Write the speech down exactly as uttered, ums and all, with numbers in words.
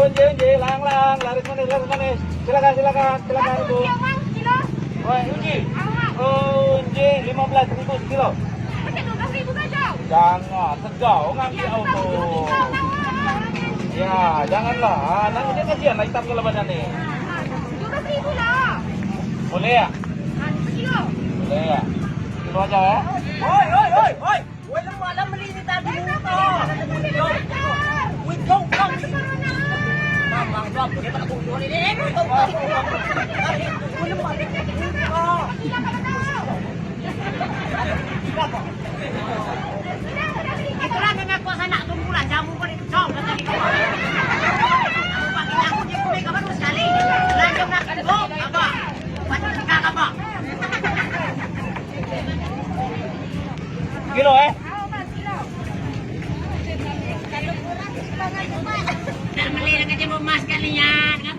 Unji, unji, lang, lang, laris manis, laris manis. Silakan, silakan, silakan, Bu. Woi, unji. Oh, unji, lima belas ribu sekilo. Jangan, tegau, ngambil auto. Ya, janganlah. Ah, nanti dia kasihan lah hitam kalau badannya. Boleh ya? Boleh ya? Kilo aja ya? Oi, oi, oi, oi. Woi, lemma, lemma, ini tadi. Woi, kau, kau. Bang, bang, bang, dia pada kumpul ini. Eh, kau, kau. Woi, lemma. Oh. Itulah memang kuasa nak kumpulan jamu pun itu, cong, kata dia. Aku pakai jamu, dia punya kabar sekali. Lanjut nak, apa? Baca tentang apa? Kilo, eh? Nak meli lagi jamu emas kalian.